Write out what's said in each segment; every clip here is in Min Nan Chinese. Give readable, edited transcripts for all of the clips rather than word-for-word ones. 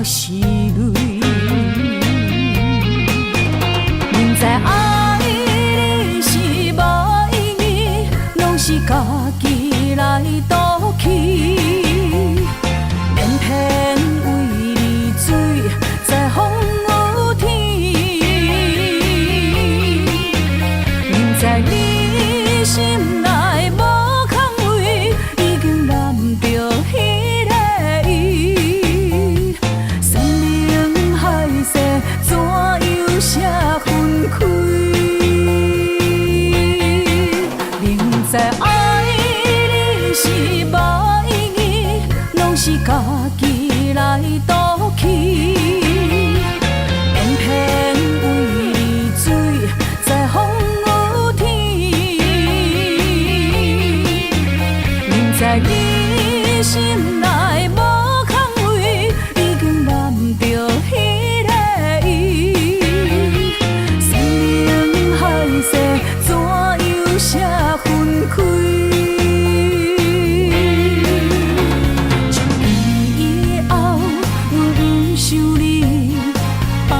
是淚。明知愛你是無意義，攏是家己來賭氣，偏偏為你醉在風雨天。明知你心內無空位，已經攬著彼个伊，山盟海誓怎樣寫分開？明知愛你是無意義，攏是家己來賭氣，偏偏為你醉在風雨天。明知你心內無空位，已經攬著彼个伊，山盟海誓怎樣寫分開？從今以後，阮毋想你，放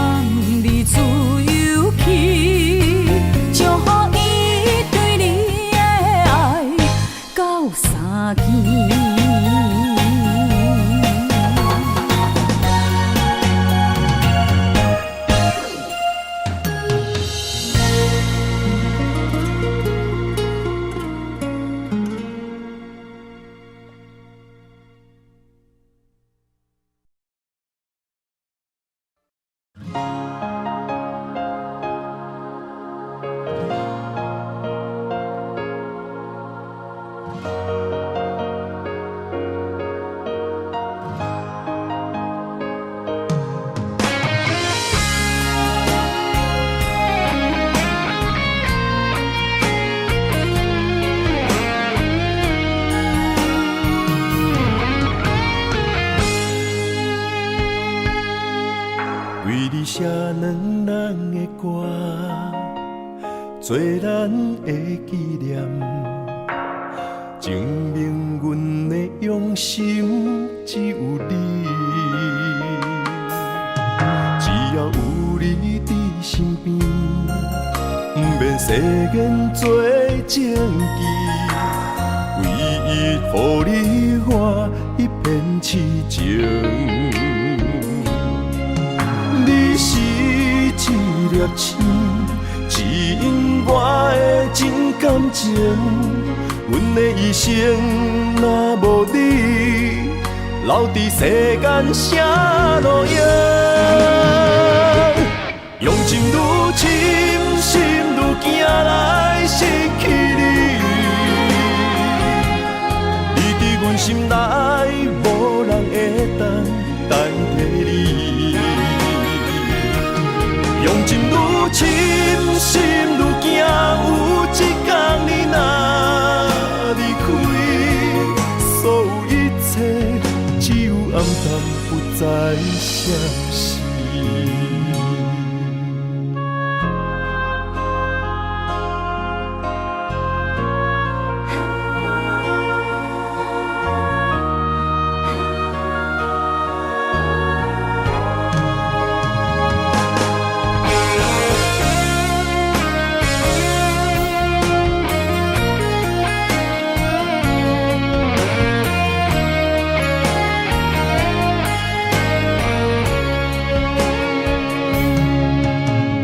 你自由去，祝予伊對你的愛到三更。為你寫兩人的歌，做咱的紀念，證明阮的用心只有你。只要有你佇身邊，毋免誓言做證據，唯一予你我一片痴情。你是一粒星，指引我的真感情。阮的一生若無你，留佇世間啥路用？用情愈深，心愈驚來失去你。你佇阮心內，無人會當代替你。用情愈深，心愈驚，有一天你若離開，所有一切只有暗淡，不再相識。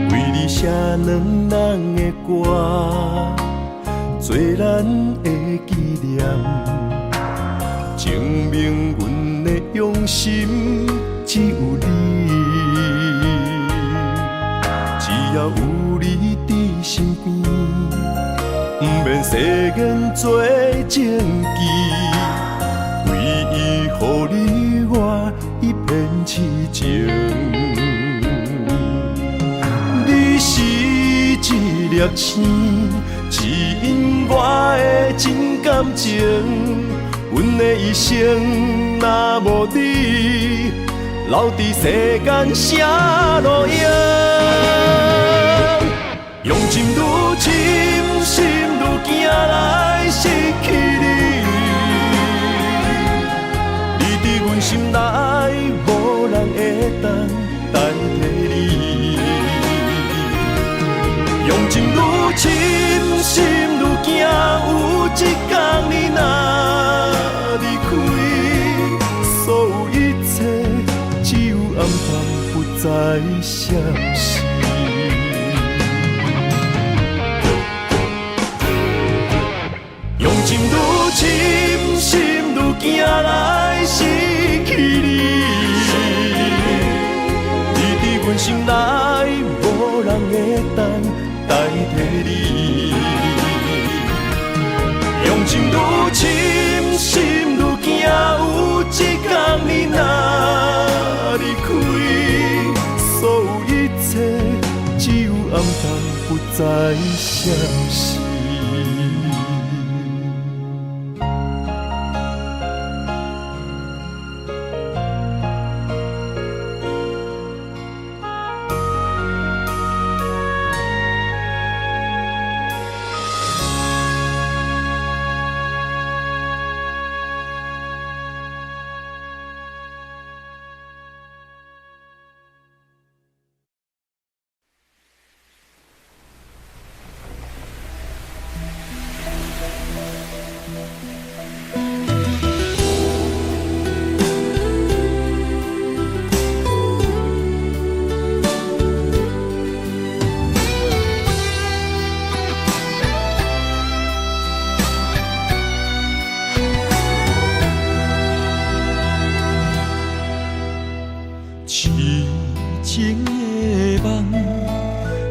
為你寫兩人的歌，做咱的紀念，證明阮的用心只有你。只要有你佇身邊，毋免誓言做證據，唯一予你我一片痴情。你是一粒星，指引我的真感情。阮的一生若無你，留佇世間啥路用？用情愈深，心愈驚來失去你。你佇阮心心內無人會當代替你。用情愈深，心愈驚，有一天你若離開，所有一切只有暗淡，不再閃烁。用情愈深，心愈驚來失去你。你佇阮心內，無人會當代替你。用情愈深，心愈驚，有一天你若離開，所有一切只有暗淡，不再閃爍。痴情的夢，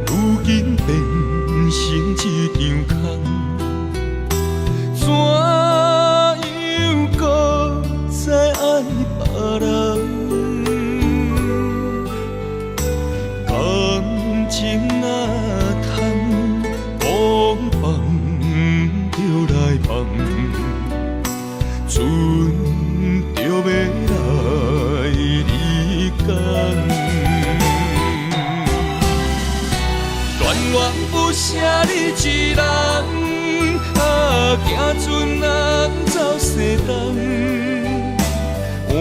如今變成一場空。怎樣閣再愛別人？感情若空，講放就來放，剩著欲來離工。恋恋不捨你一人，啊，行船人走西東，換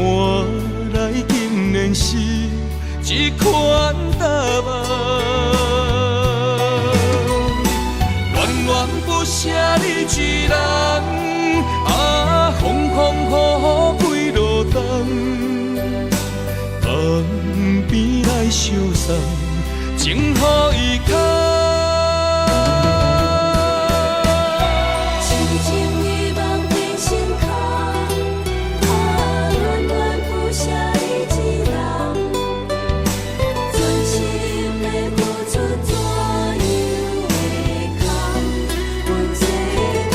來竟然是這款答案。戀戀不捨你一人，啊，風風雨雨幾落冬，江邊來相送，情予伊空。痴情的夢變成空，啊，恋恋不捨你一人，全心的付出怎樣會空？阮这人。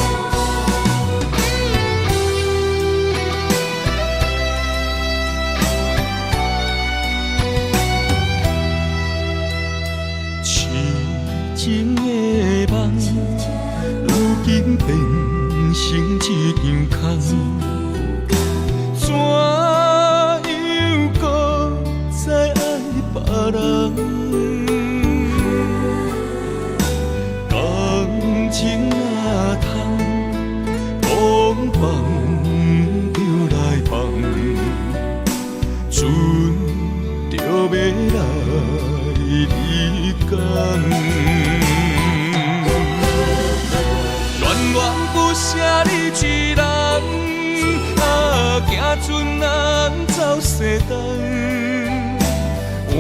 痴情的夢，如今變成一場空。怎樣閣再愛別人？感情若空，講放就來放，剩著欲來離工。戀戀不捨你一人，啊，行船人走西東，換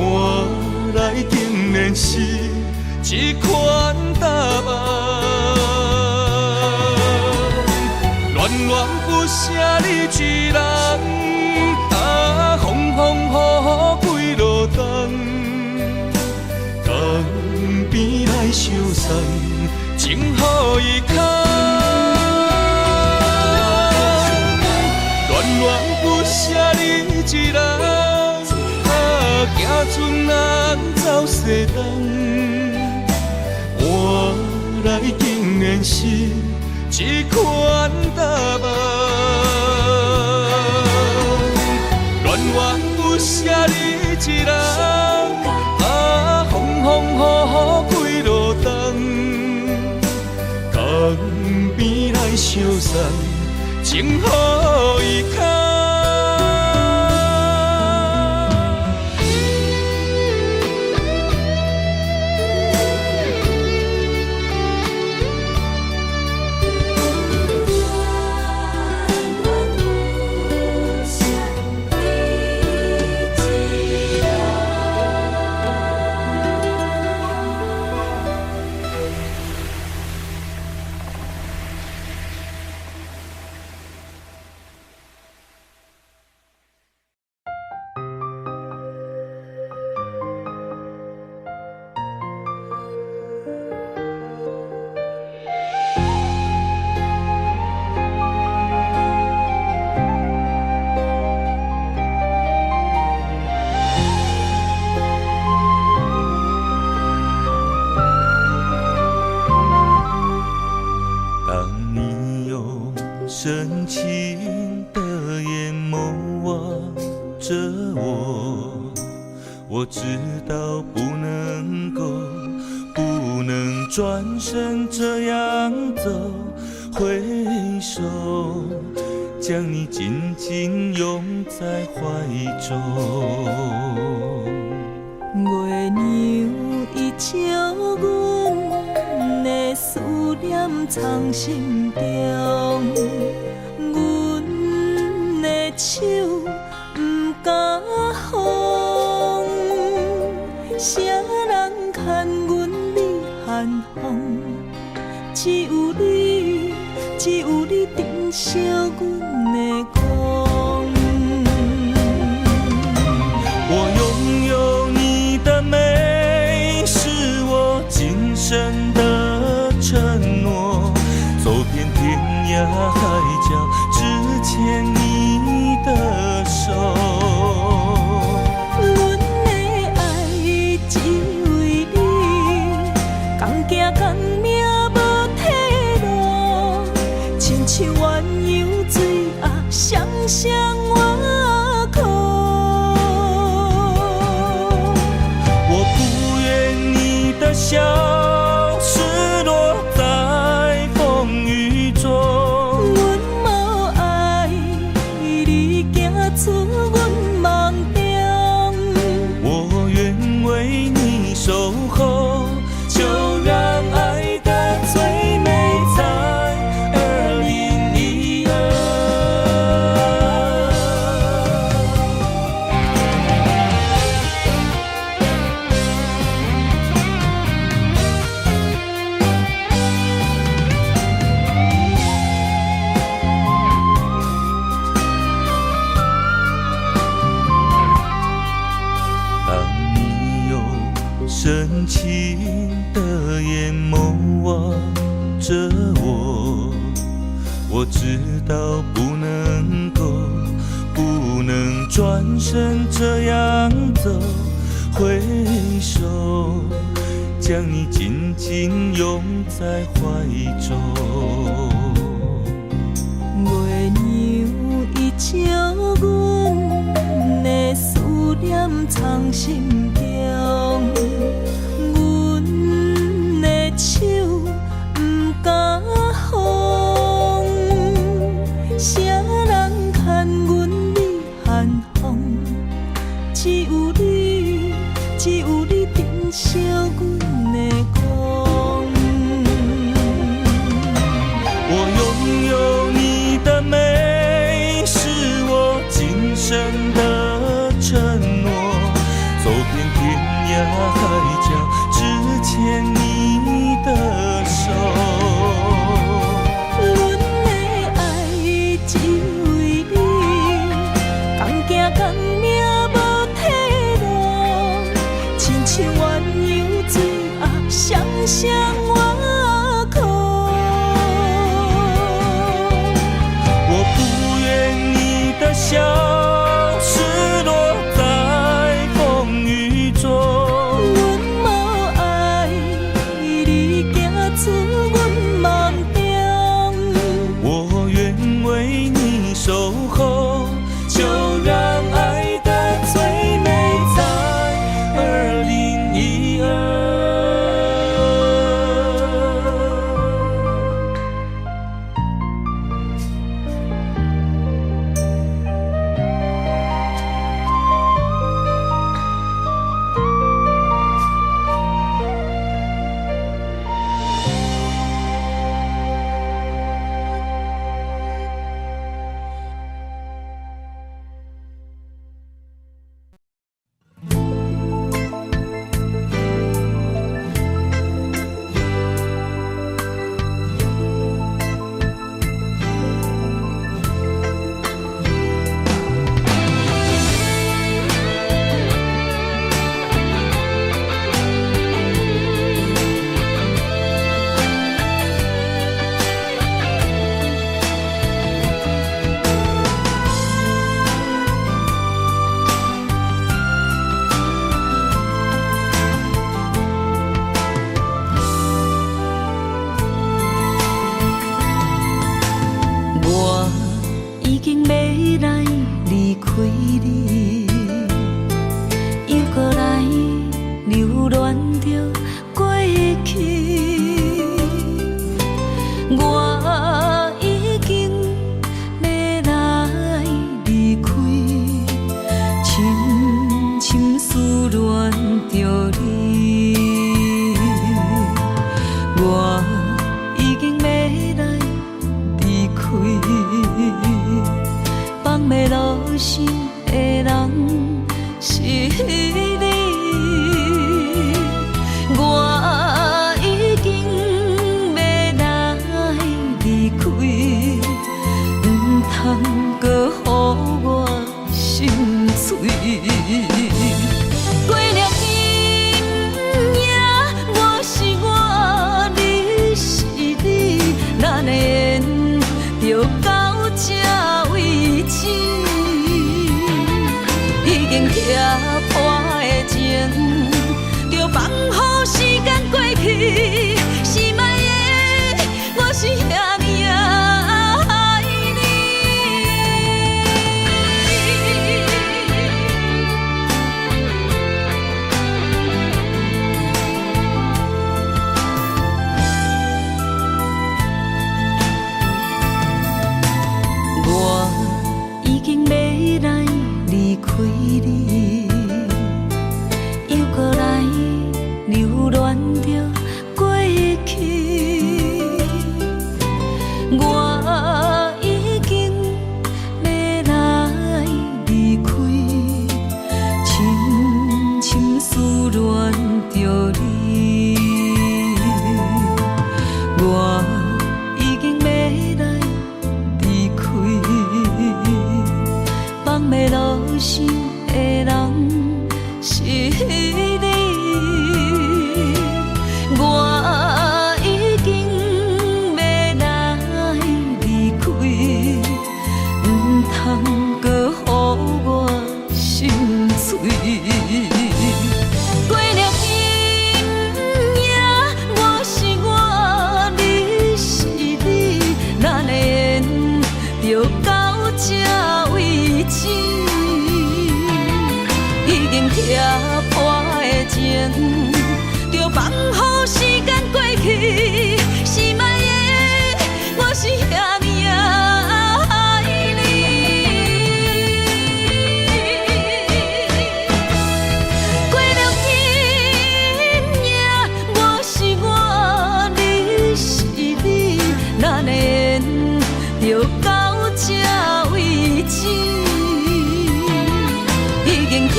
來竟然是這款答案。戀戀不捨你一人，啊，風風雨雨幾落冬，江邊來相送，情予伊空。戀戀不捨你一人，啊，行船人走西東，換來竟然是這款答案。戀戀不捨你一人，啊，風風雨雨幾落冬，江邊來相送，情予伊空。我知道不能夠，不能轉身這樣走，揮手將你緊緊擁在懷中。月娘伊笑阮的思念藏心中，阮的手毋敢放，啥人牽阮你寒風？只有你，只有你珍惜阮的光。我擁有你的美，是我今生的承諾。走遍天涯海角，只牽你的手。阮的愛只為你，仝行仝命無退路，親像鴛鴦水仔，雙雙倚靠。我不願你的笑失落在風雨中。阮無愛你行出阮夢中。我願為你守候，就讓愛的最美在2012。當你用深情的眼眸望着我，我知道不能夠，不能轉身這樣走，揮手將你緊緊擁在懷中。月娘伊笑阮的思念藏心中，阮的手毋敢放，啥人牽阮你寒風？只有你，只有你珍惜阮的光。我擁有你的美，是我今生的承諾。走遍天涯海角，只牽你的手。阮的愛只為你，仝行仝命無退路，親像鴛鴦水仔，雙雙倚靠。我不願你的笑失落在風雨中。阮無愛你行思戀著你。我已經欲來離開，放袂落心的人是你。我已經欲來離開，毋通閣予我心碎。過了今夜，我是我，你是你，咱的緣就到這為止。已經拆破的情，著放予時間過去。是愛的，我是遐爾仔愛你。我已經欲來離開你，猶閣來留戀著過去。我已經欲來離開，深深思戀著你。我已經欲來離開，放袂落心的人是你。我已經欲來離開，毋通閣予我心碎。過了今夜，我是我，你是你，咱的緣就到這為止。已經拆破的情，著放予時間過去。是愛的，我是遐爾仔愛你。過了今夜，我是我，你是你，咱的緣就到這為止。已經拆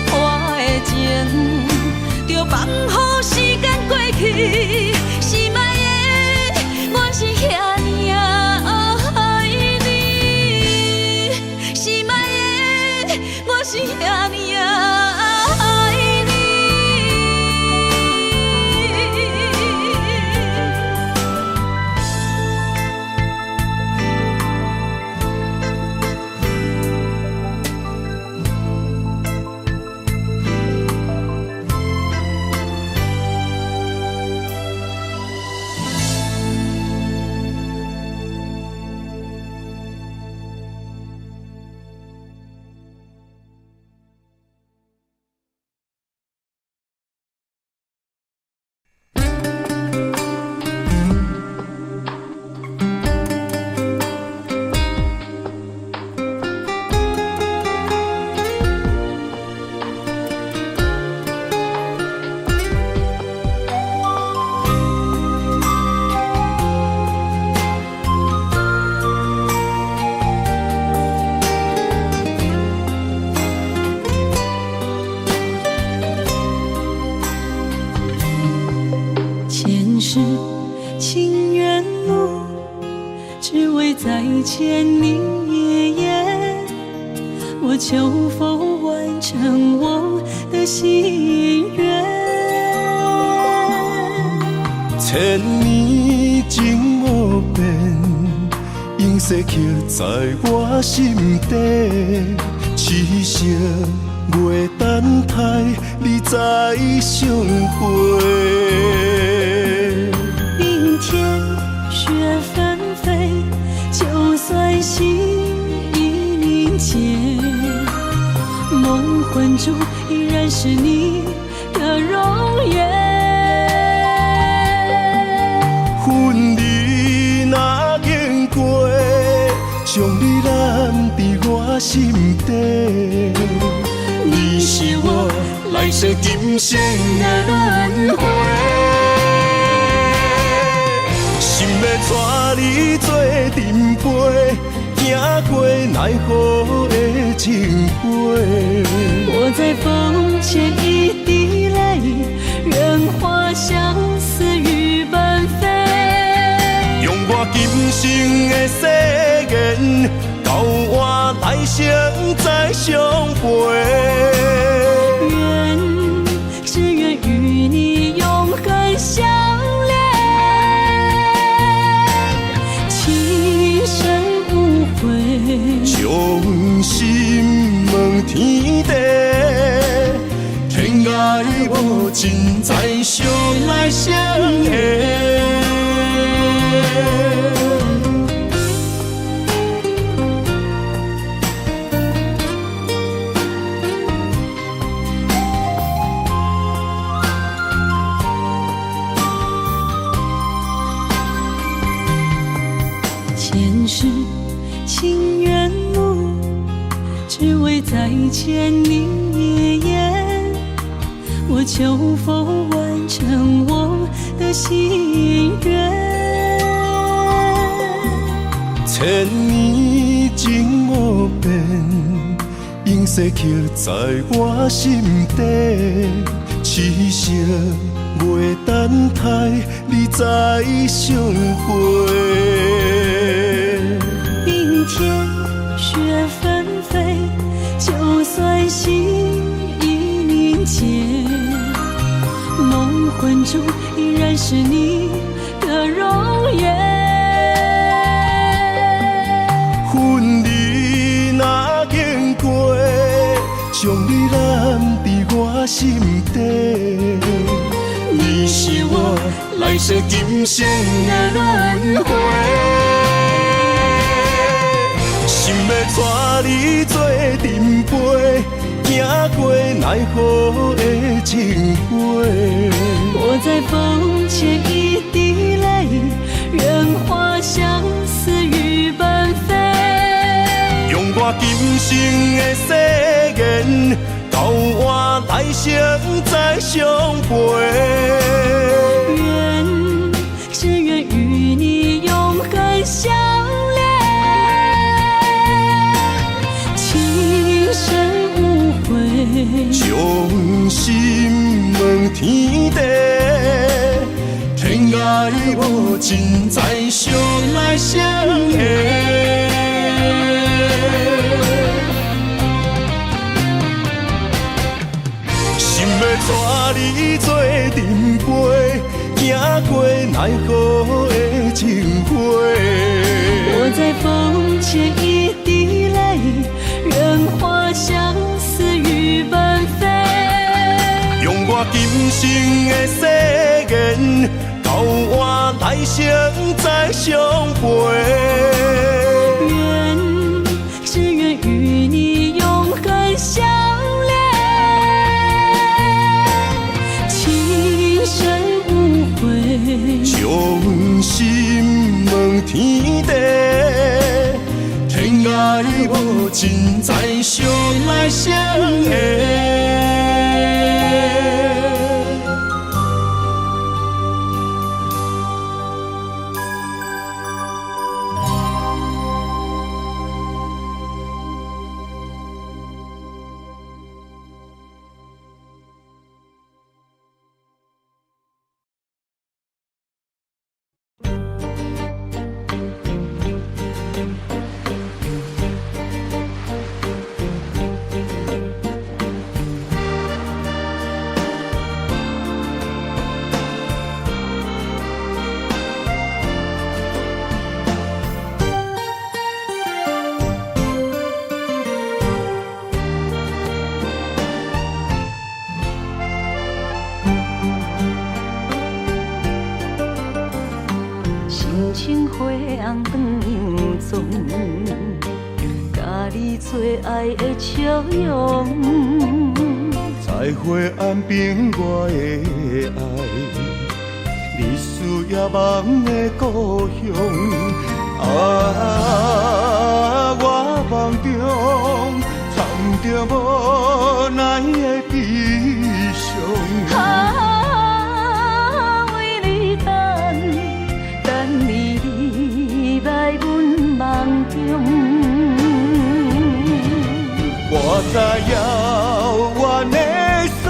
破的情，著放予時間過去。是愛的，我是遐爾仔愛你。是愛的，我是遐爾仔愛你。前世情緣路，只為再見你一眼。我求否完成我的心願？千年情無變，永世刻在我心底。痴心袂等待你再相會。冰天雪紛飛，就算心已凝結，夢魂中依然是你的容顏。分離若經過，將你攬佇我心底。你是我來世今生的輪迴。心欲帶你做陣飛，行過奈何的情花。我在風前一滴淚，願化相思雨般飛。用我今生的誓言，到換來生再相陪。願，只願與你永恆相戀，情深無悔。將心問天地，天涯無盡，再相來相會。前世情緣路，只為再見你一眼。我求佛完成我的心願。千年情無變，永世刻在我心底。痴心袂等待你再相會。冰天雪紛飛，就算心已凝結，夢魂中依然是你的容顏。分離若經過，將你攬佇我心底。你是我來世今生的輪迴。心欲帶你做陣飛，行過奈何的情花。我在風前一滴淚，願化相思雨般飛。用我今生的誓言，到換來生再相陪。願，只願與你永恆相戀，情深無悔。將心問天地，天涯無盡，再相來相會。心欲帶你做陣飛，行過奈何的情花。我在風前一滴淚，願化相思雨般飛。用我今生的誓言，到換來生再相陪。願，只願與你永恆相戀，情深無悔。將心問天地，天涯無盡，再相來相會。亲像花红长妆，佮你做愛的笑容。在彼岸邊，我的愛，你思夜夢的故鄉。啊，我夢中藏著無奈的悲傷。在遙遠的所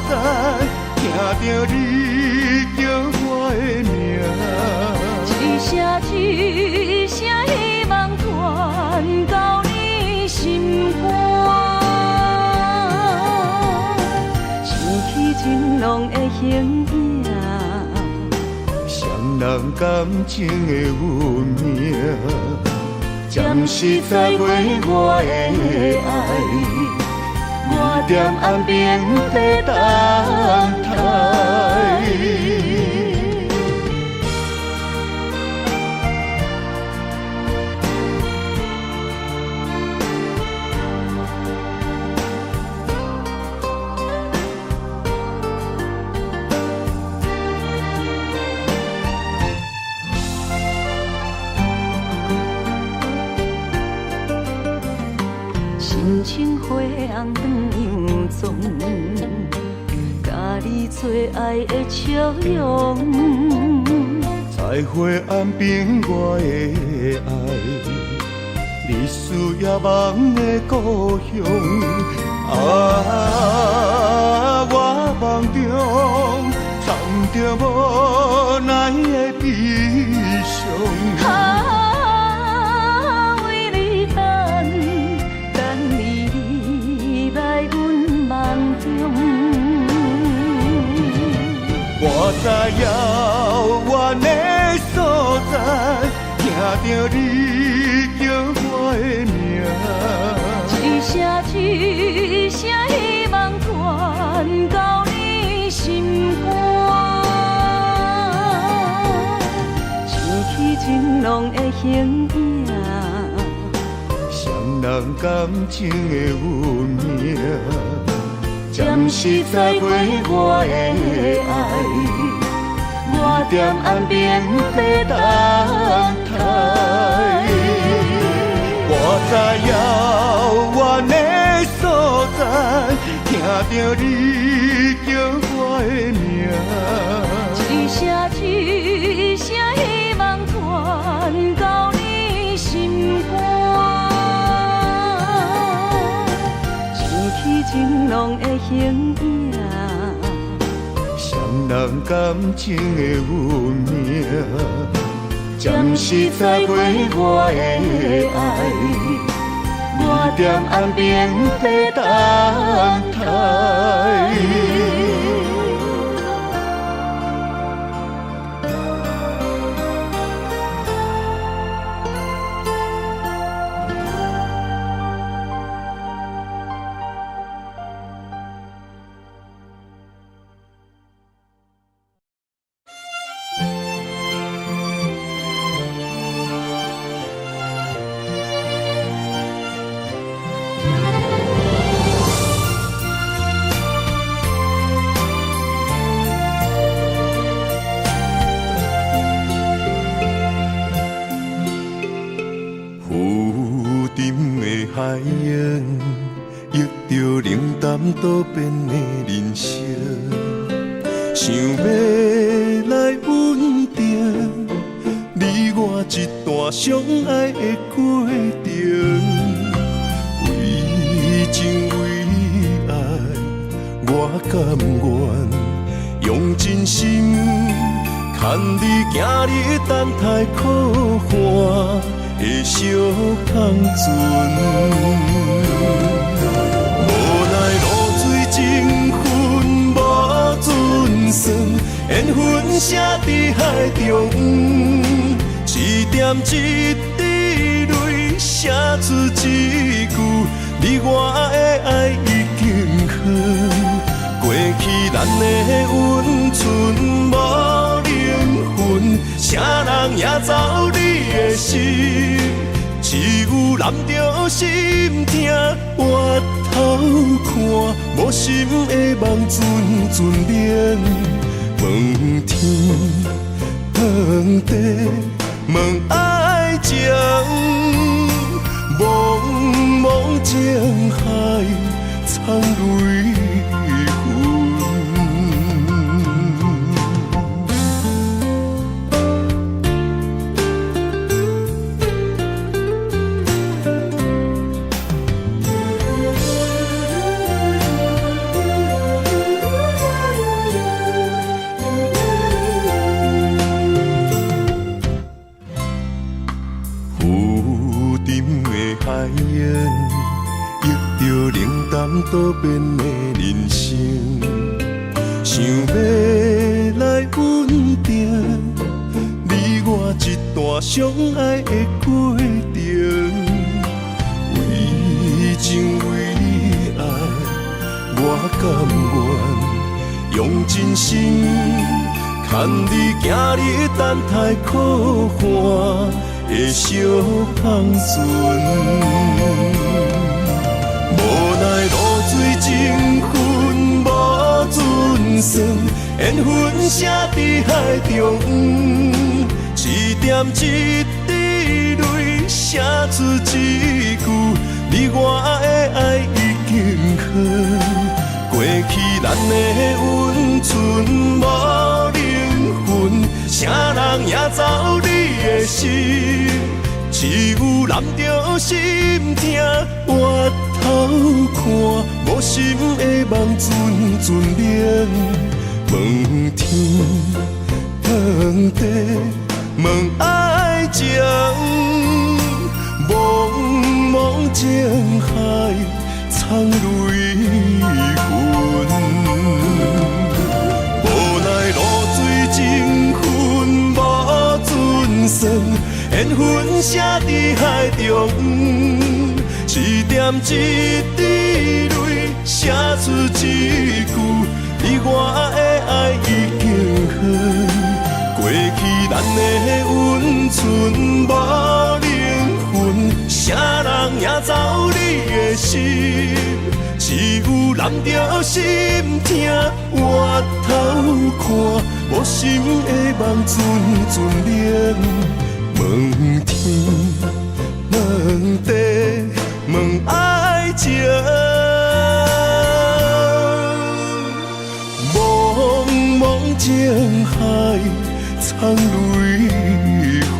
在，聽著你叫我的名。一聲一聲希望傳到你心肝，想起情濃的形影，雙人感情的運命，暫時載過我的愛，你踮岸邊在等待。心情花紅長壯，佮你最愛的笑容。在花岸邊我的愛，日思夜夢的故鄉。啊，我夢中藏著無奈的悲傷。啊，為你等，等你來阮夢中。我在遙遠的所在，聽著你叫我的名。一聲一聲希望傳到你心肝，想起情濃的形影，雙人感情的運命，暫時載過我的愛，我踮岸邊在等待。我在遙遠的所在，聽著你叫我的名。一聲一聲希望傳到你心肝，想起情濃的形影，雙人感情的運命，暫時載過我的愛，我踮岸邊在等待。浮沉的海洋，忆著冷淡多變的人生，想欲來穩定你我這段相愛的過程，為情為愛，我甘願用真心牽你行入等待苦旱的小空船。無奈露水情分無準算，緣分寫佇海中，一點一滴淚寫出一句，你我的愛已經遠。過去咱的溫存無靈魂，誰人贏走你的心？只有攬著心疼，回頭看，無心的夢陣陣冷。問天，問地，問愛情，茫茫情海，藏淚痕。多變的人生，想欲來穩定你我這段相愛的過程，為情為愛，我甘願用真心牽你行入等待苦旱的小帆船。無奈露水情分無準算，緣分寫佇海中，一點一滴淚寫出一句，你我的愛已經好。過去咱的溫存無靈魂，啥人贏走你的心？只有攬著心疼，回頭看，無心的夢陣陣冷。問天，問地，問愛情，茫茫情海，藏淚痕。無奈露水情分無準算，緣分寫佇海中，一點一滴淚寫出一句，你我的愛已經好。過去咱的溫存無靈魂，啥人贏走你的心？只有攬著心疼，回頭看，無心的夢陣陣冷。問天，問地，問愛情，茫茫情海，藏淚痕。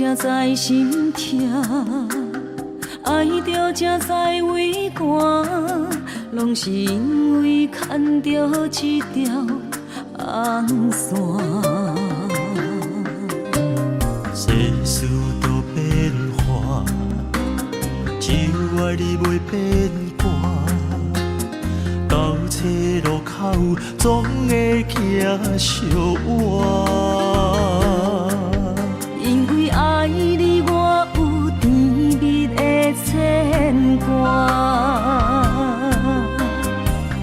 才知心疼，愛著才知畏寒，攏是因為牽著這條紅線。世事都變化，只有愛你袂變卦。到這路口，總會行相倚。因為愛你，我有甜蜜的牽掛。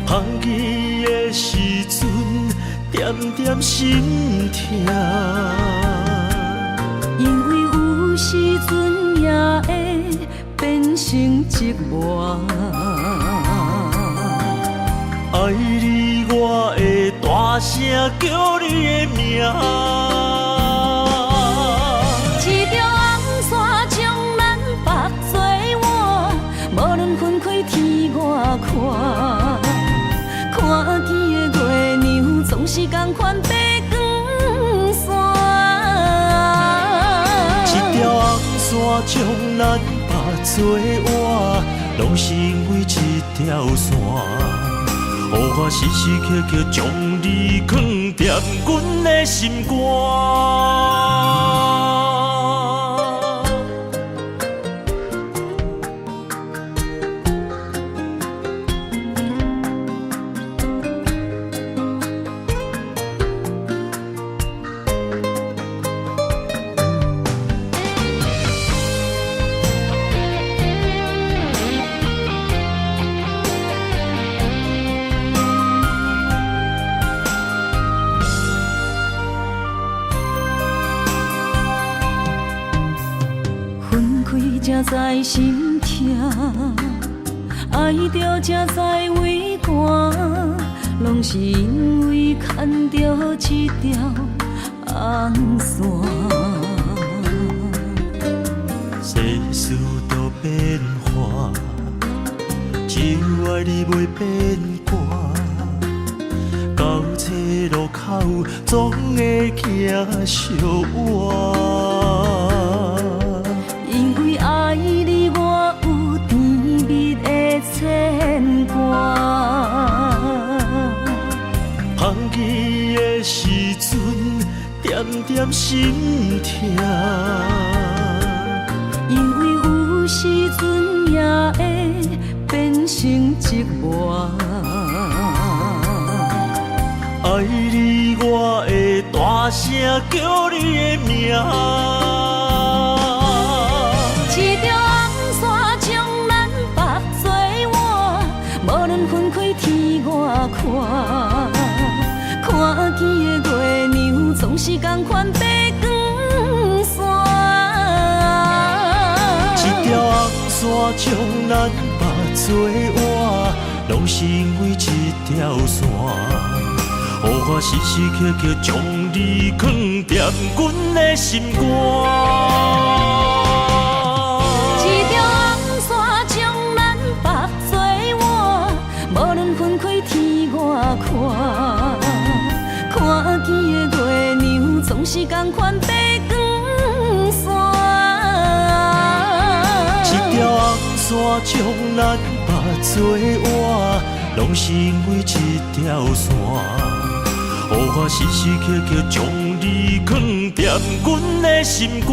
芳期的時陣，點點心疼。因為有時陣也會變成折磨。愛你，我會大聲叫你的名。這條紅線將咱縛做伴，無論分開天外闊，看見的月娘總是仝款爬光山。這條紅線將咱縛做伴，攏是因為這條線，予我時時刻刻將你囥佇阮的心肝。分開才知心疼，愛著才知畏寒，攏是因為牽著這條紅線。世事都變化，只有愛你袂變卦。到這路口，總會行相倚。因為愛你，我有甜蜜的牽掛。芳期的時陣，點點心疼。因為有時陣也會變成折磨。愛你，我會大聲叫你的名。這條紅線將咱縛做伴，無論分開天外闊，看見的月娘總是仝款爬光山。這條紅線將咱縛做伴，攏是因為這條線，予我時時刻刻將你囥佇阮的心肝。這條紅線將咱縛做伴，無論分開天外闊，看見的月娘總是仝款爬光山。這條紅線將咱縛做伴，攏是因為這條線，予我時時刻刻將你囥佇阮的心肝。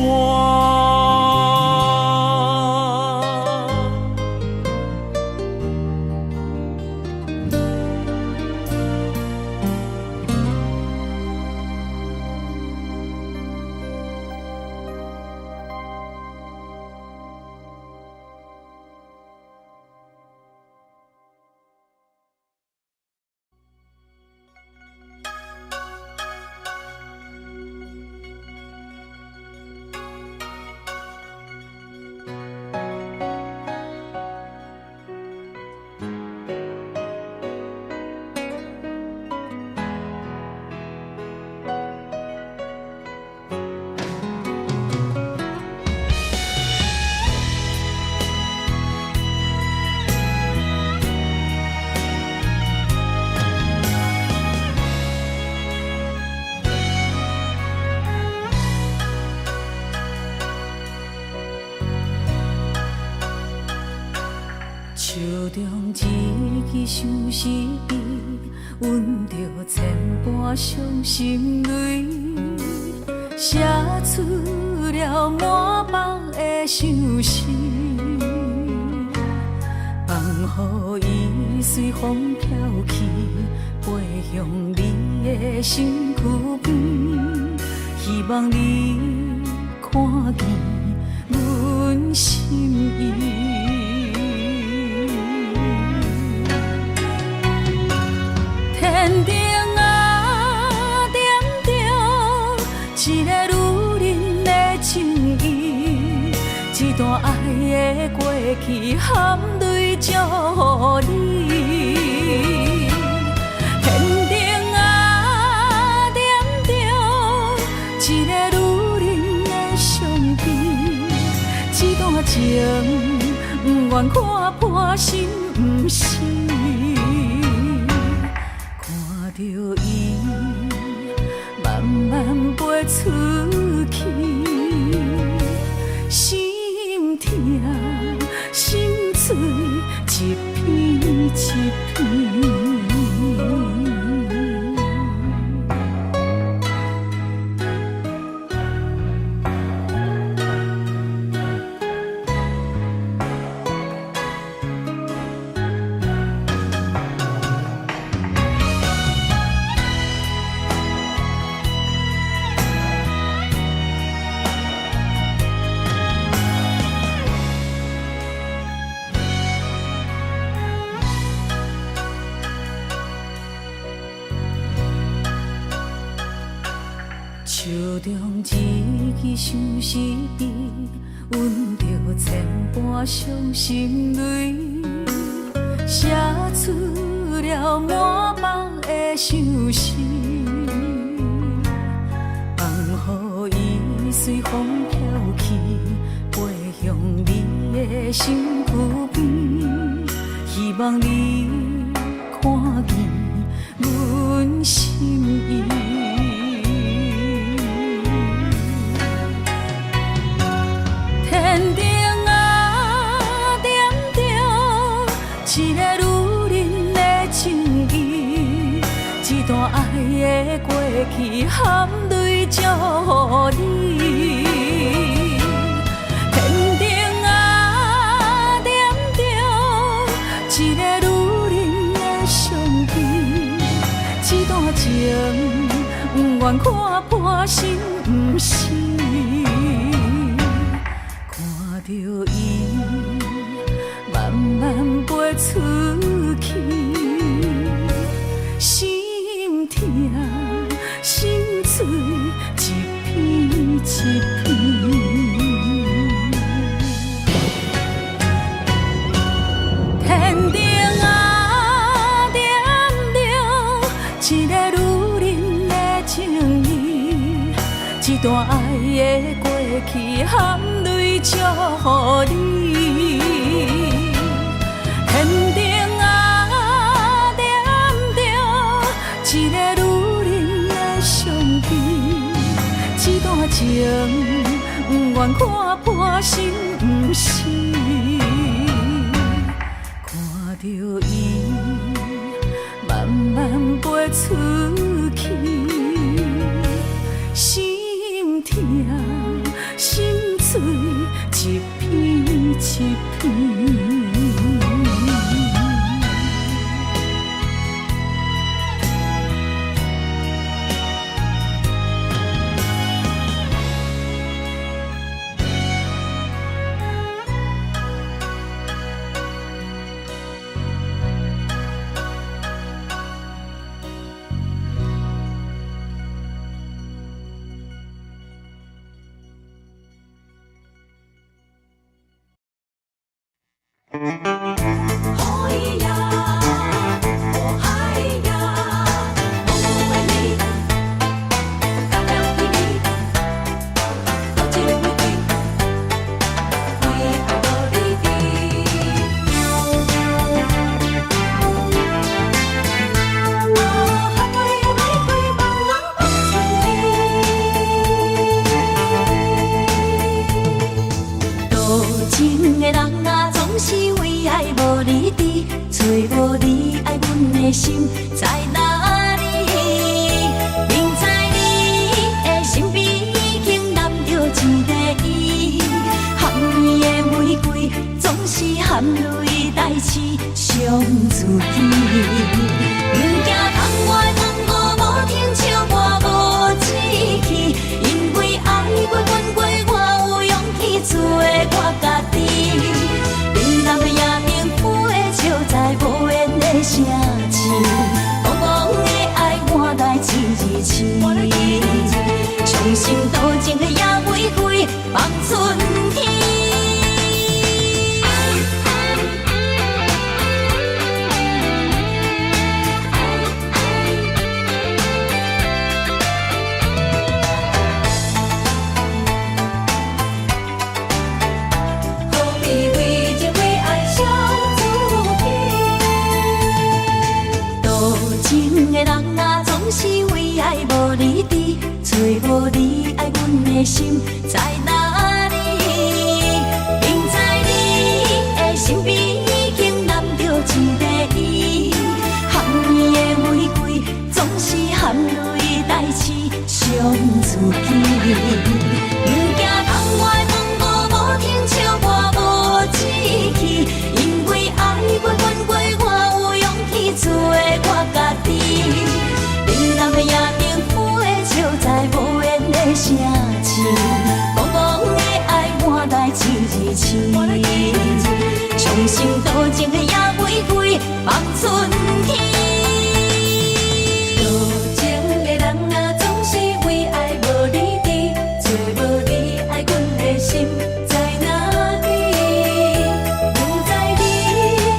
中一支相思伊，忍著千般傷心淚，寫出了滿腹的相思，放予伊隨風飄去，飛向你的身軀邊，希望你看見阮心意。天頂啊，點著一个女人的情意，這段愛的過去含淚祝予你。天頂啊，點著一个女人的傷悲，這段情毋願看破心毋死。看著伊慢慢飛出去，心疼心碎一片一片。手中一支相思伊，忍著千般傷心淚，寫出了滿腹的相思，放予伊隨風飄去，飛向你的身軀邊，希望你看見阮心意。天頂啊，點著一个女人的情意，這段愛的過去含淚祝予你。天頂啊，點著一个女人的傷悲，這段情毋願看破心毋死。看著伊慢慢飛出去，心疼心碎一片一片。天頂啊，點著一个女人的情意，這段愛的過去含淚祝予你。天頂啊，點著一个女人的傷悲，這段情毋願看破心毋死。看著伊慢慢飛出去，心疼心碎一片一片。含淚代志傷自己。毋驚窗外風雨無停，笑我無志氣，因為愛過恨過，我有勇氣做我家己。冷淡的夜燈飛笑在無緣的城市，戇戇的愛換來一字痴，傷心多情的野玫瑰放春天。何必為情為愛傷自己？多情的人啊，總是為愛無理智，揣無你愛阮的心在哪裡？明知你的身邊已經攬著一个伊，含煙的玫瑰總是含淚代志傷自己。毋驚窗外風雨無停，笑我無志氣，因為愛過恨過，我有勇氣做我家己。冷淡的夜燈飛笑在無緣的城市，戇戇的愛換來一字痴，傷心多情的野玫瑰放春天。多情的人啊，總是為愛無理智，揣無你愛阮的心在哪裡？明知你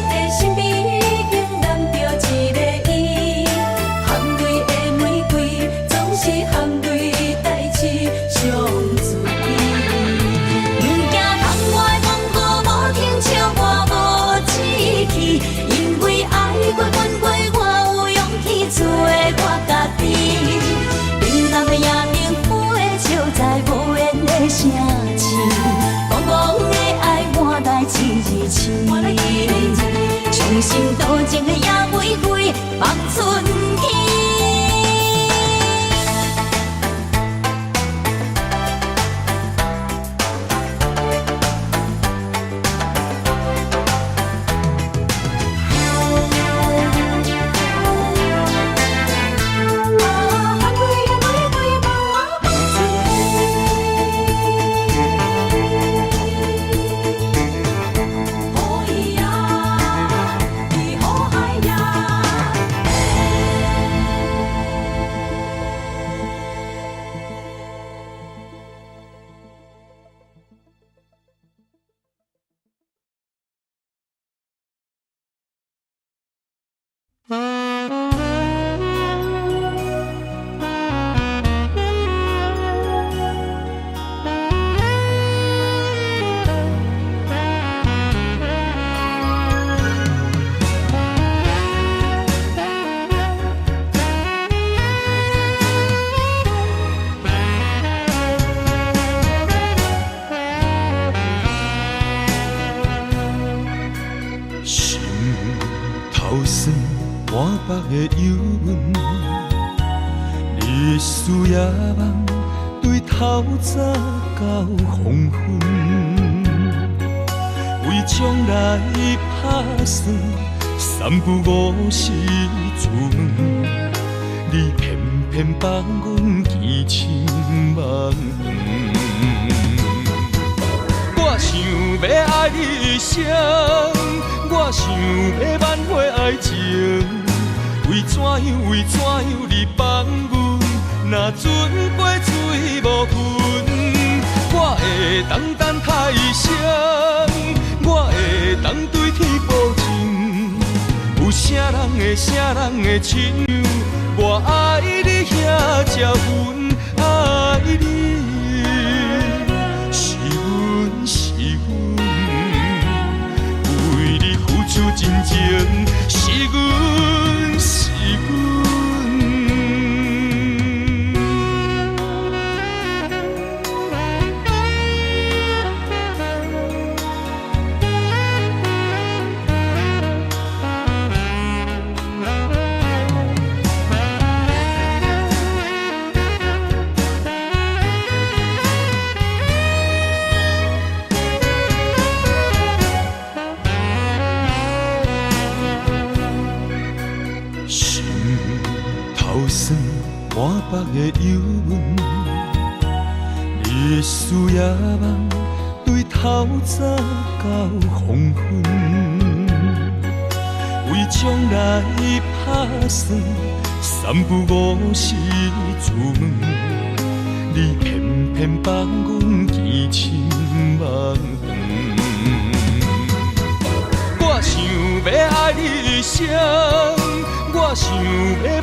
的身邊已經攬著一个伊，含淚的玫瑰總是含淚代志傷自己。毋驚窗外風雨無停，笑我無志氣，因為愛過恨過，我有勇氣做我家己。冷淡的夜燈飛笑在無緣的城市，戇戇的愛換來一字痴，傷心多情的野玫瑰放春天。啊，含淚的玫瑰放春天。雨呀，你好海呀。 心頭酸，滿腹的憂悶，日思夜夢，對透早到黃昏，為將來拍算，三不五時出門，你偏偏放阮見親茫。我想欲愛你一生，我想欲挽回愛情，為怎樣為怎樣你放阮若船過水無痕？我會當等太生，我會當對天保證，有啥人會啥人會親像我愛你遐才遠愛你？是阮是阮，為你付出真情，是阮是阮。北的幽魂，日思夜梦，对透早到黄昏，为将来拍算，三不五时出门，你偏偏放阮坚深梦长。我想欲爱你一生，我想欲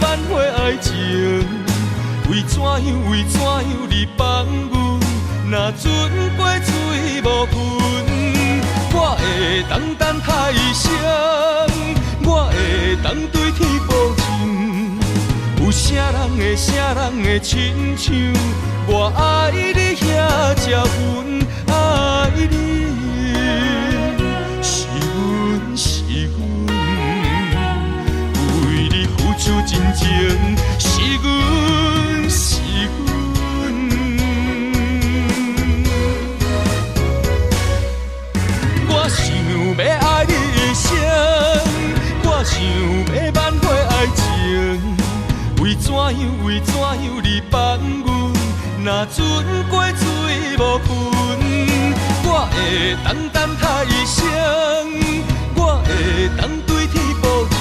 挽回愛情，為怎樣為怎樣你放阮若准過水無痕？我會當等待一生，我會當對天保證，有啥人會啥人會親像我愛你遐才阮愛你，是阮是阮為你付出真情，是阮是阮。我想欲愛你一生，我想欲挽回愛情，為怎樣為怎樣你放阮若准過水無痕？我會當等待一生，我會當對天保證，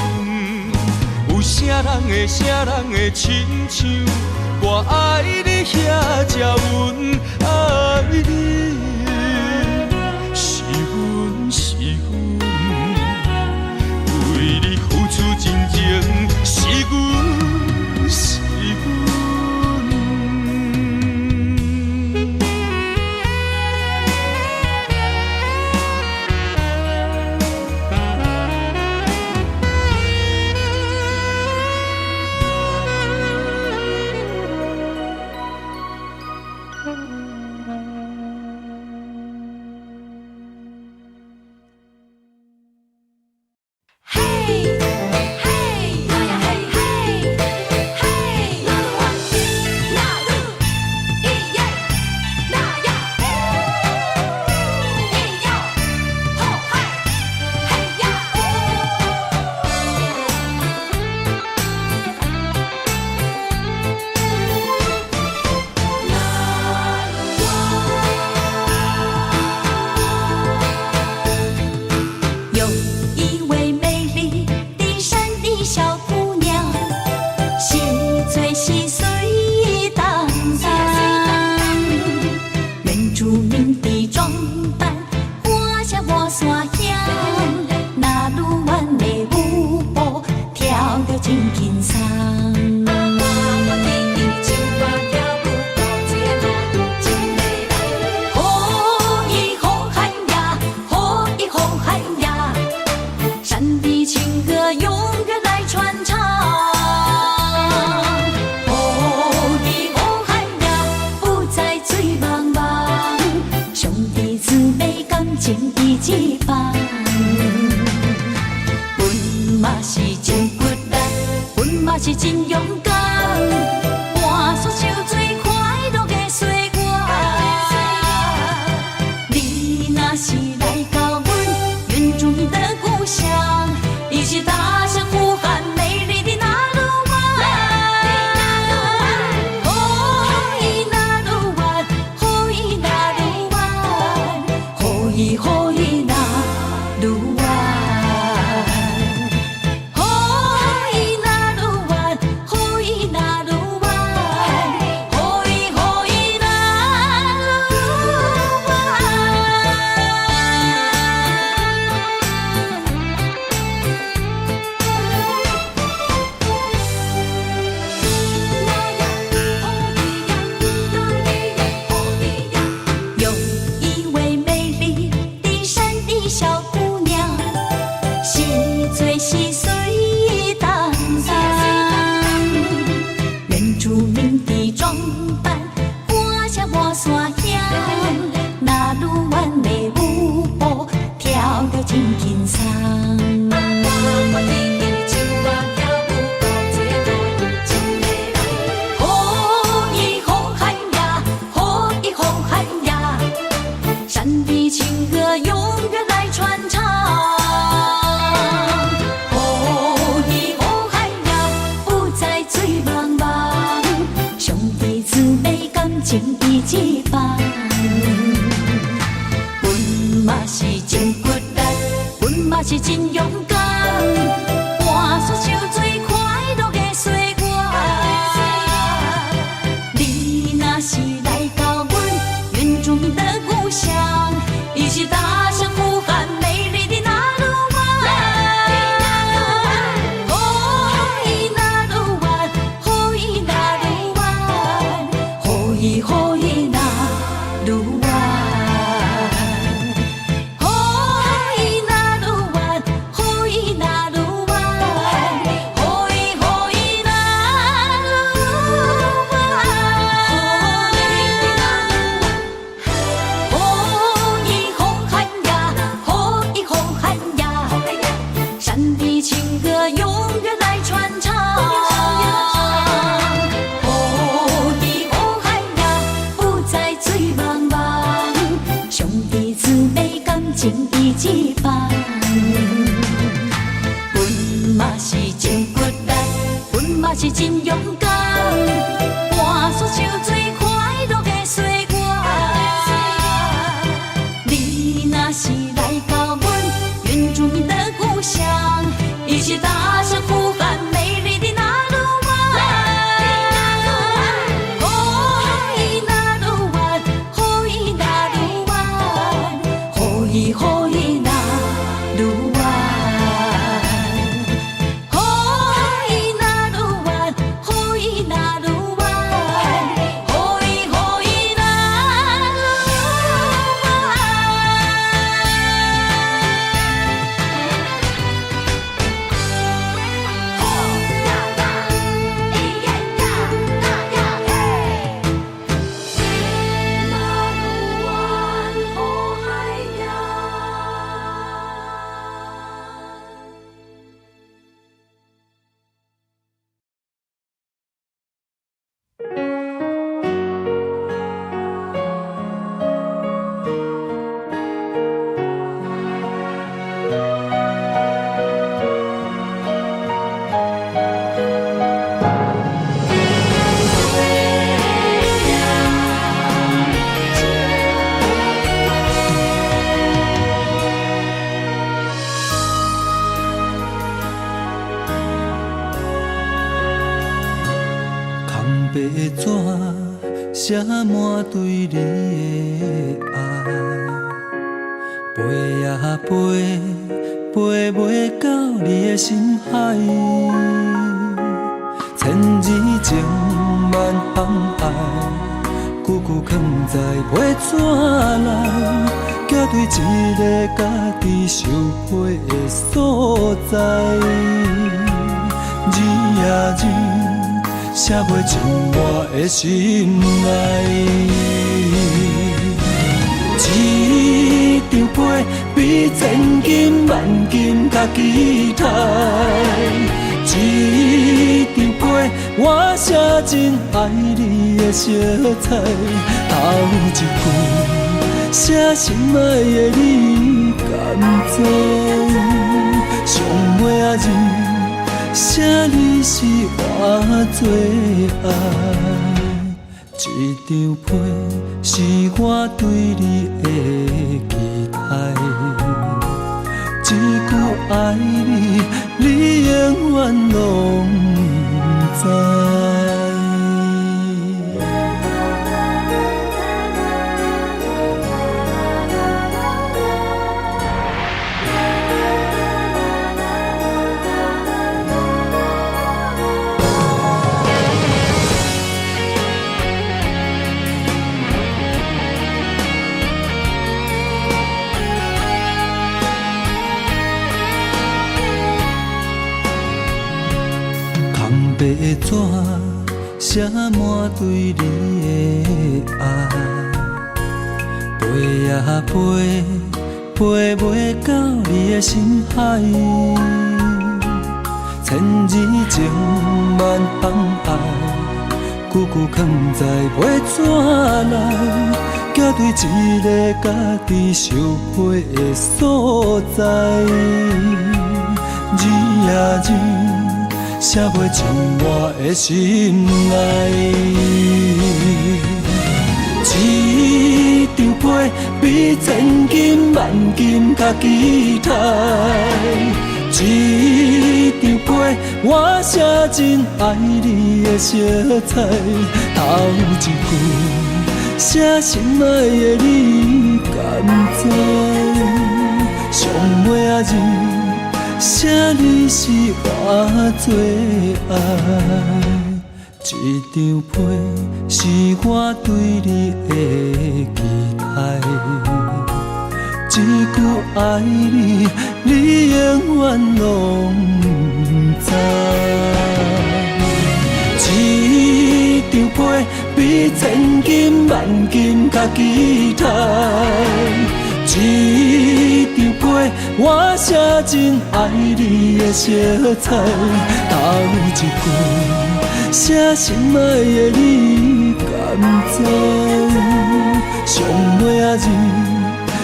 有啥人會啥人會親像我愛你遐才阮愛你，是阮是阮為你付出真情，是阮是阮。嘿，嘿，呀呀嘿嘿，嘿，那鲁哇，那鲁，咿耶，那呀，咿哟，吼嗨，嘿呀。有一位美麗的山的小姑娘，是最細水當當，原住民的裝扮，我像我山鄉，那魯灣的舞步跳得真輕鬆。吼咿吼嗨呀，吼咿吼嗨呀，山的情歌永遠來傳唱。吼咿吼嗨呀，不再醉茫茫，兄弟姊妹感情一起放。阮嘛是真骨力，阮嘛是真勇敢，伴煞笑最快樂的歲月。你若是來到阮原住民的故鄉，一起大聲呼喊美麗的那魯灣。吼咿那魯灣，吼咿那魯灣，吼咿吼咿那魯灣。吼咿那魯灣，吼咿那魯灣，吼咿吼咿那魯灣。有一位美麗的山的小姑娘，是最細水當當，原住民的裝扮，我像我山鄉，那魯灣的舞步跳得真輕鬆。吼咿吼嗨呀，吼咿吼嗨呀，山的情歌永遠來傳唱。吼咿吼嗨呀，不再醉茫茫，兄真勇敢，換煞像最快樂的歲月。你若是來到阮原住民的故鄉，一起大聲呼喊美麗的那魯灣。吼咿那魯灣，吼咿那魯灣，吼咿吼咿那魯灣。吼咿那魯灣，吼咿那魯灣，吼咿吼咿那魯灣。吼咿吼喊呀，吼咿吼喊呀，山的情歌永遠來傳唱。吼咿吼喊呀，不再醉茫茫，兄弟姊妹感情一起放。阮嘛是真骨力，阮嘛是真勇敢，換煞像最快樂的歲月。你若是來到阮原住民的故鄉，一起大聲呼喊美麗的那魯灣。吼咿那魯灣，吼咿那魯灣，吼咿吼咿那魯灣。吼咿那魯灣，吼咿那魯灣，吼咿吼咿那魯灣。吼呀呀，咿耶呀，那呀嘿，那魯灣吼海呀。空白紙寫滿對你的愛，飛啊飛，飛袂到你的心海。千字情萬行愛，句句囥在批紙內，寄對一个家己受批的所在。字啊字，寫袂進我的心內。一張批比千金萬金較期待。一張批我寫真愛你的色彩，頭一句寫心愛的你敢知？上尾仔字寫你是我最愛。一張批是我對你的期待，一句愛你，你永遠攏不知。空白紙寫滿對你的愛，飛啊飛，飛袂到你的心海。千字情萬行愛，句句囥在批紙內，寄對一个家己受批的所在。字啊字，寫袂進我的心內。一張張批比千金萬金較期待。這張批我寫真愛你的色彩，頭一句寫心愛的你敢知？上尾仔字寫你是我最愛。這張批是我對你的期待，這句愛你，你永遠攏毋知。這張批比千金萬金較期待，這張批我寫真愛你的色彩，頭一句寫心愛的你敢知？上尾仔字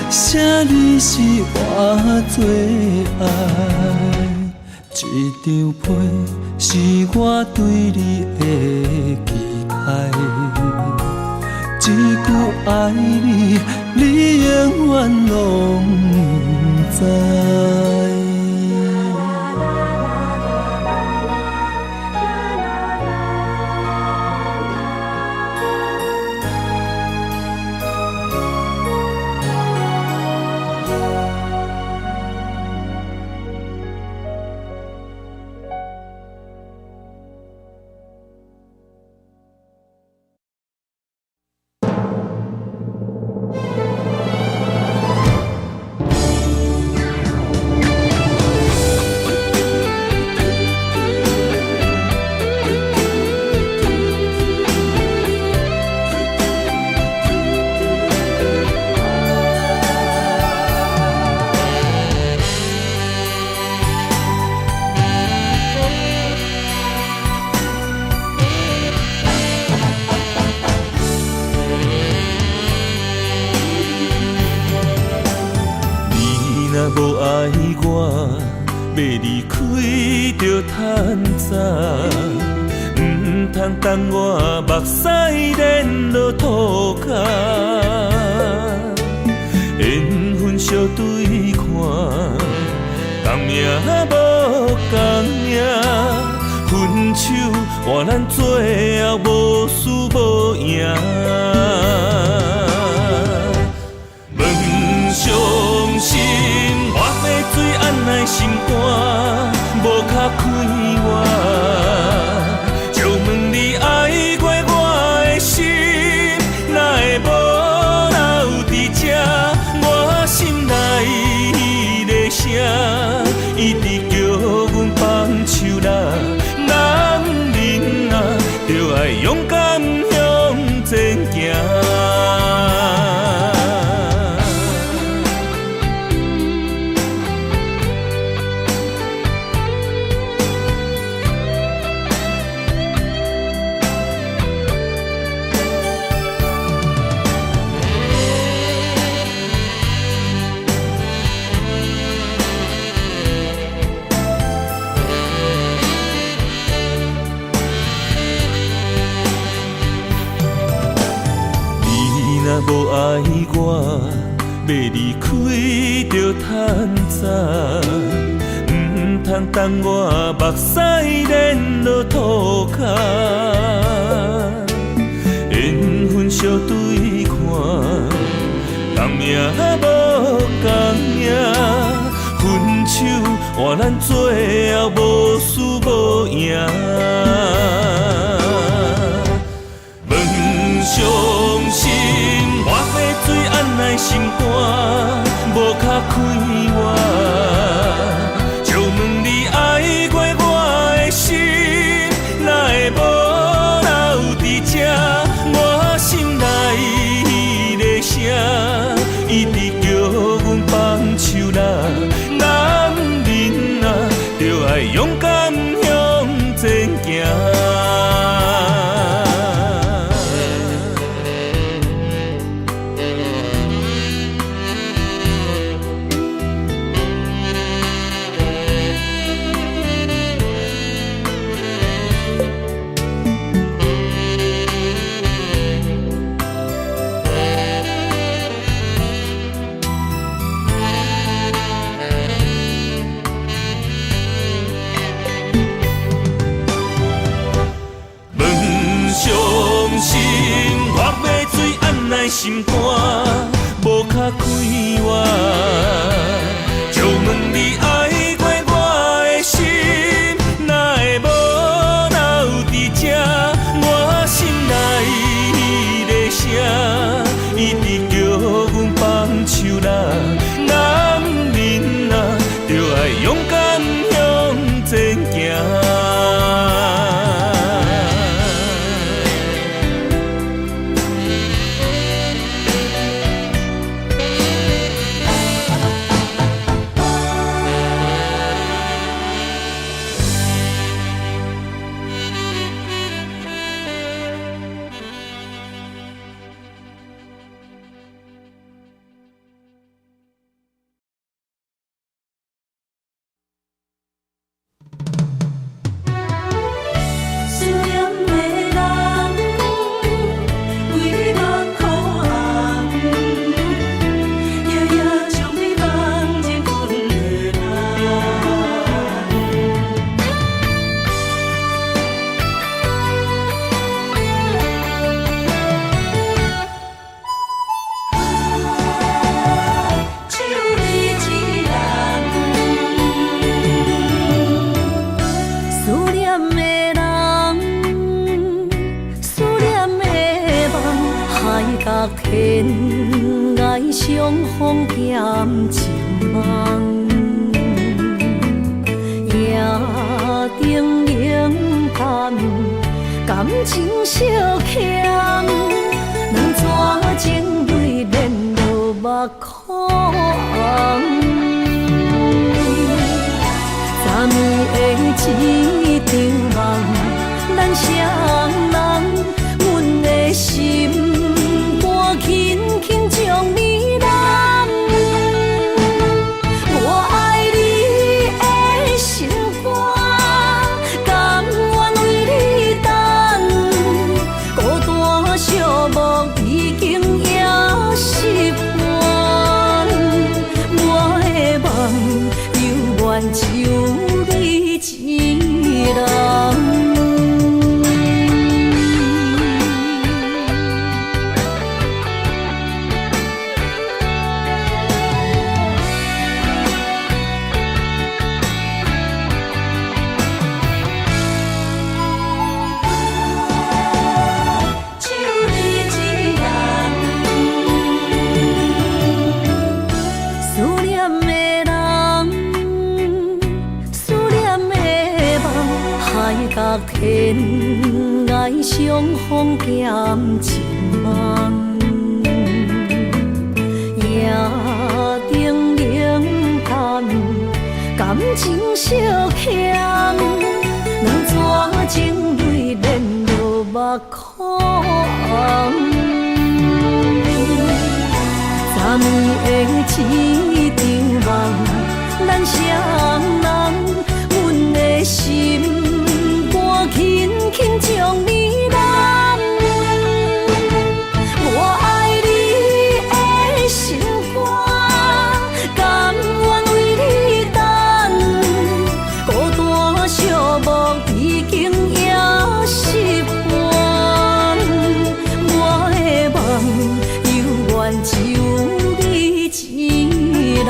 寫你是我最愛。這張批是我對你的期待，這句愛你，你永遠攏毋知。等我目屎连落涂跤，缘分相对看，同命无仝命，分手换咱最后无输无赢。问伤心，我欲水按奈心肝，无较快活。一直叫阮放手啦，男人啊，著愛勇敢向前行。无愛我，欲離開就趁早，毋通等我目屎連落塗跤。緣分相對看，同命無仝命，分手換咱最後無輸無贏。問傷心，我欲水按奈心肝，無較快活。借問你愛過我的心，哪會無留佇這？我心內的聲，一直叫阮放手啦。男人啊，著愛勇敢向前行。心肝，無較快活。借問你愛過我的心，哪會無留佇這？我心內彼个聲，一直叫阮放手啦。男人啊，著愛勇敢向前行。思念的人，為你目眶紅，夜夜將你放入阮的夢。只有你一人。思念的人，思念的夢，海角天涯相逢踮一夢，夜燈冷淡，感情相欠，兩逝情淚連落目眶紅。昨暝的一場夢，咱雙人，阮的心肝輕輕將你攬。我愛你的心肝，甘願為你等，孤單寂寞已經也習慣。我的夢猶原只有你一人。只有你一人。思念的人，思念的夢，海角天涯相逢踮一夢，夜燈冷淡，感情相欠，兩逝情淚連落目眶紅。昨暝的一場夢，咱雙人，阮的心肝輕輕將你攬。我愛你的心肝，甘願為你等，孤單寂寞已經也習慣。我的夢猶原只有你一人。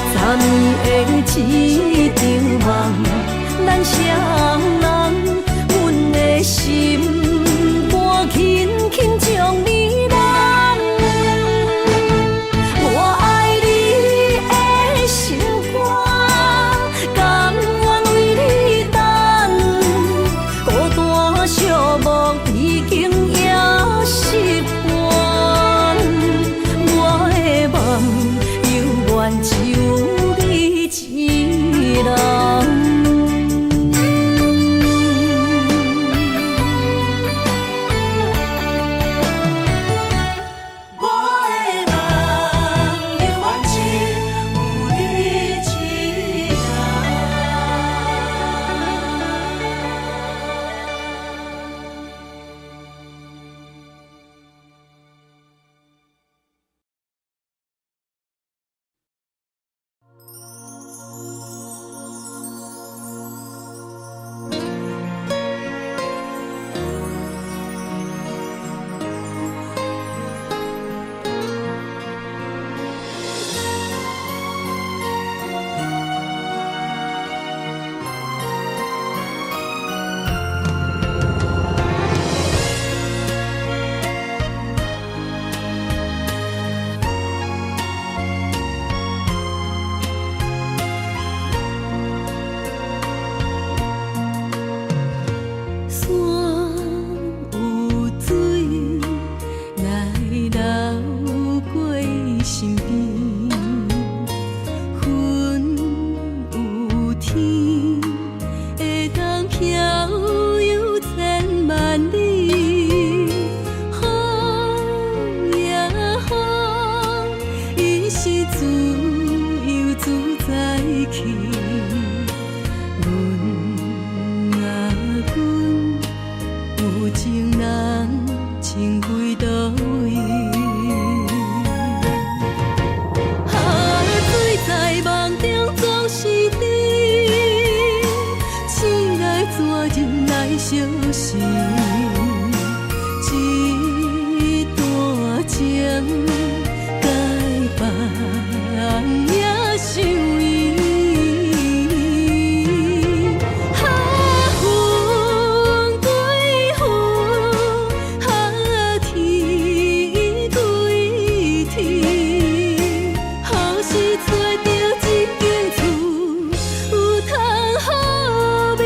昨暝的一場夢，咱雙人，阮的心肝輕輕將你攬。我愛你的心肝，甘願為你等，孤單寂寞已經也習慣。我的夢猶原只有你一人。來流過身邊。雲有天會當飄遊千萬里，風呀風，伊是自由自在去。阮啊阮，有情人情歸佗位？啊，醉在夢中總是甜，醒來怎忍來相思？這段情該放也傷伊。啊，雲歸雲，啊，天歸天，予是揣著這間厝有通好眠。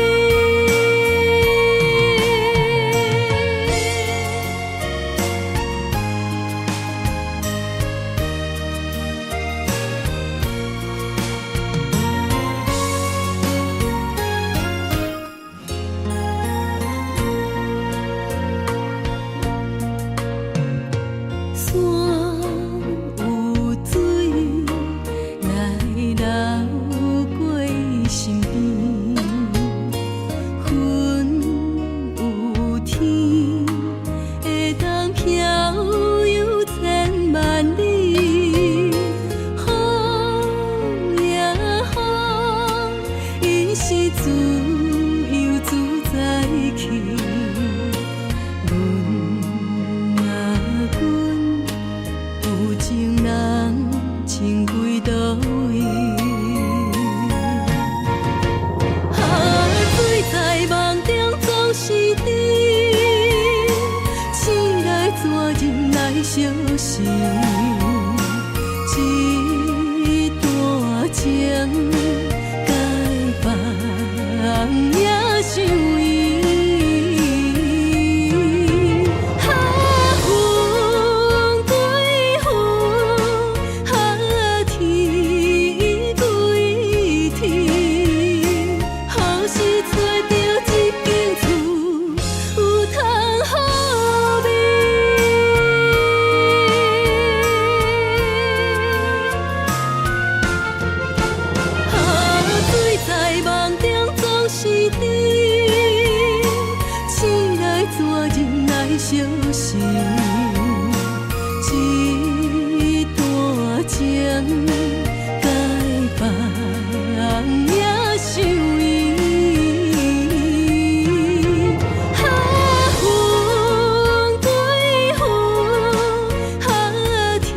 山有水來流過身邊，雲有天會當飄遊千萬里，風呀風，伊是自由自在去。阮啊阮，有情人情歸佗位？啊，醉在夢中總是甜，醒來怎忍來相思？這段情該放也傷伊。啊，雲歸雲，啊，天歸天，予是揣著這間厝有通好眠。啊，醉在夢中總是甜，醒來怎忍來相思？這段情該放也傷伊。啊，雲歸雲，啊，天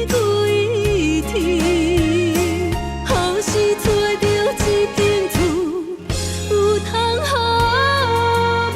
歸天，予是揣著這間厝有通好眠。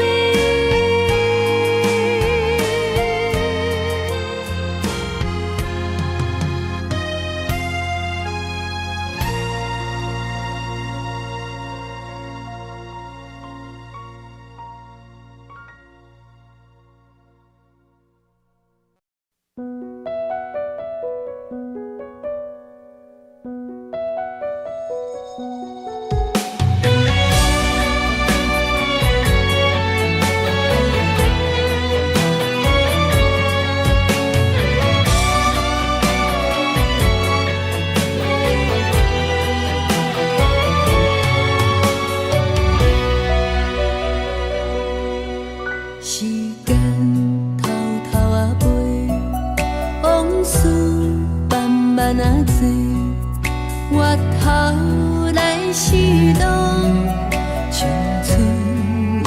時間偷偷仔飛，往事慢慢仔做，回頭來時路，青春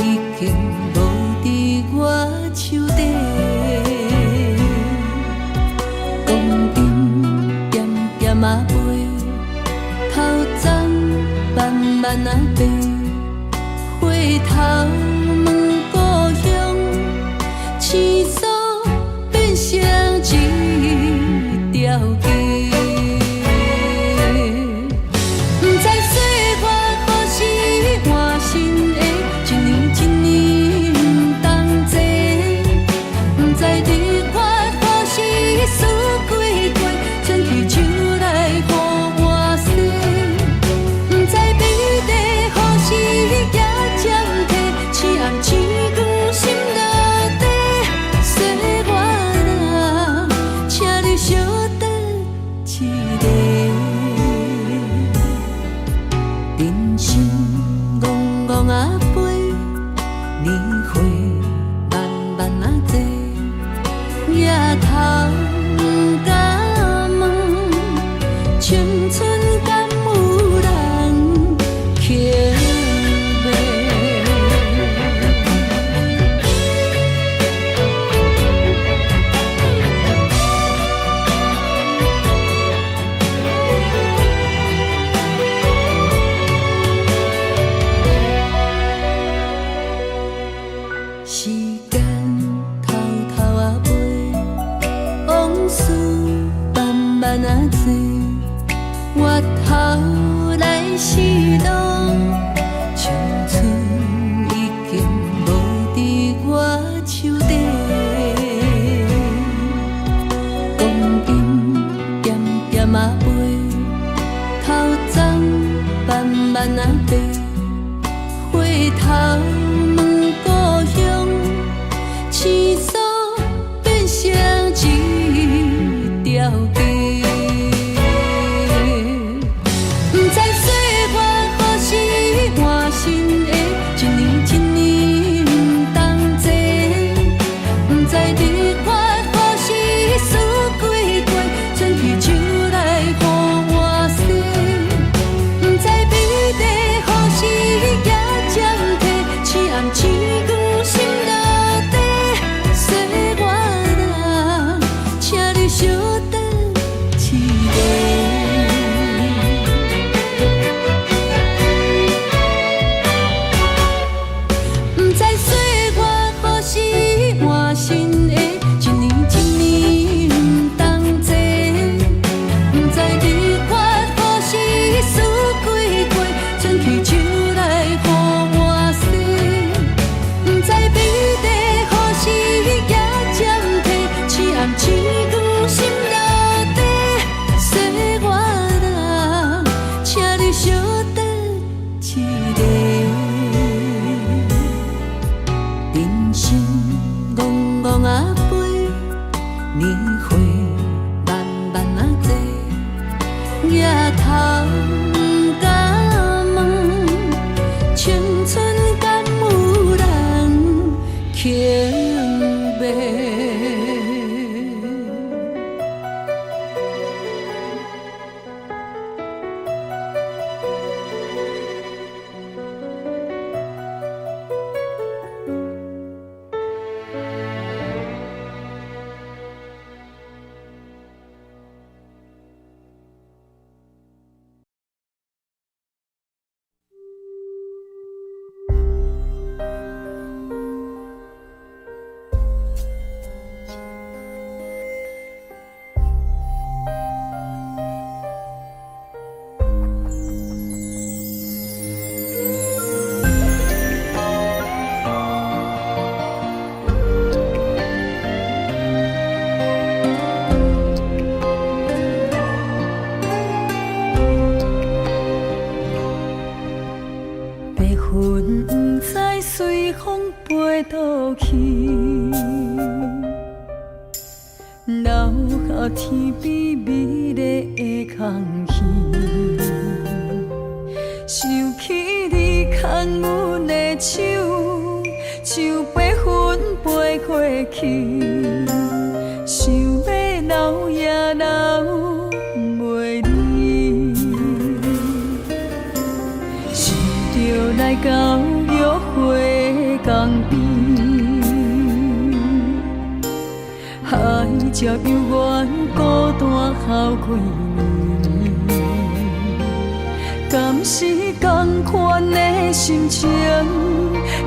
已經無佇我手底。光陰點點仔飛，頭鬃慢慢仔白，回頭問故鄉，青鎖變成一條街。不知歲月何時換新的，一年一年不同齊。不知日月毋敢問，青春敢有人肯買？時間偷偷仔飛，往事慢慢仔多，回頭來時路，青春已經無佇我手底。光陰漸漸仔飛，頭鬃慢慢仔白，回頭問故鄉，青鎖變成一條街。不知歲月何時換新的，一年一年不同齊。不知日月何時輸幾回，春去秋來予我洗。不知美麗何時也暫退，星暗星光心落底。歲月啊，請你小等一下。不知歲月何時換新的，一年一年不同齊。不知日月何時輸幾回，春去秋來予我洗。不知美麗何時也暫退，星暗星光心落底。歲月啊，請你小等一下。人生戇戇仔飛，年歲慢慢仔多，額頭不敢問，青春敢有人肯買？白雲不知隨風飛倒去，留予天邊美麗的空虛。想起你牽阮的手，像白雲飛過去，想欲留也留袂離。想著來到玉花江邊，海角猶原孤單好幾年，敢是仝款的心情，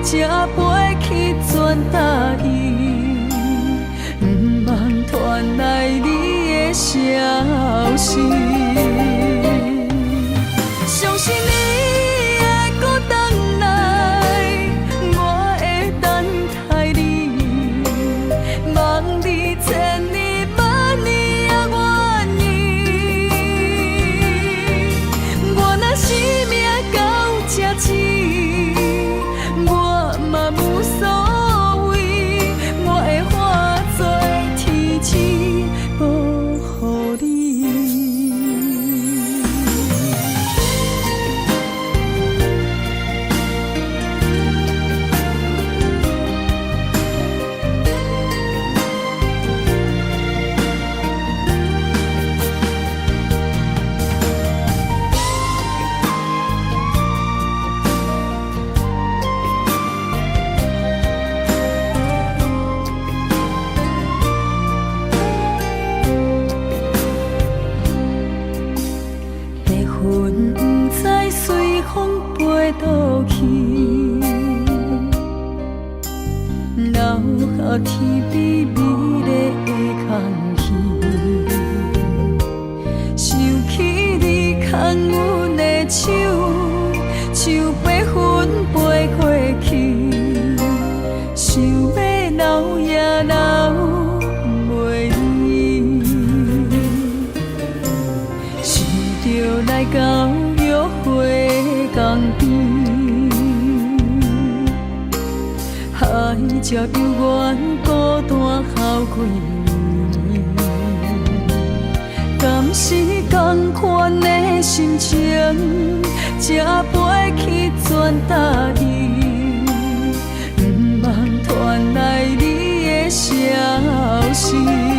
才飛去全台伊，毋茫傳來你的消息。相信你會閣轉來，我會等待你，望你千年萬年也願意。我若生命到這止，我嘛無所謂，我會化做天使保護你。才猶原孤單好幾年。敢是仝款的心情，才飛去全台語，毋茫傳來你的消息。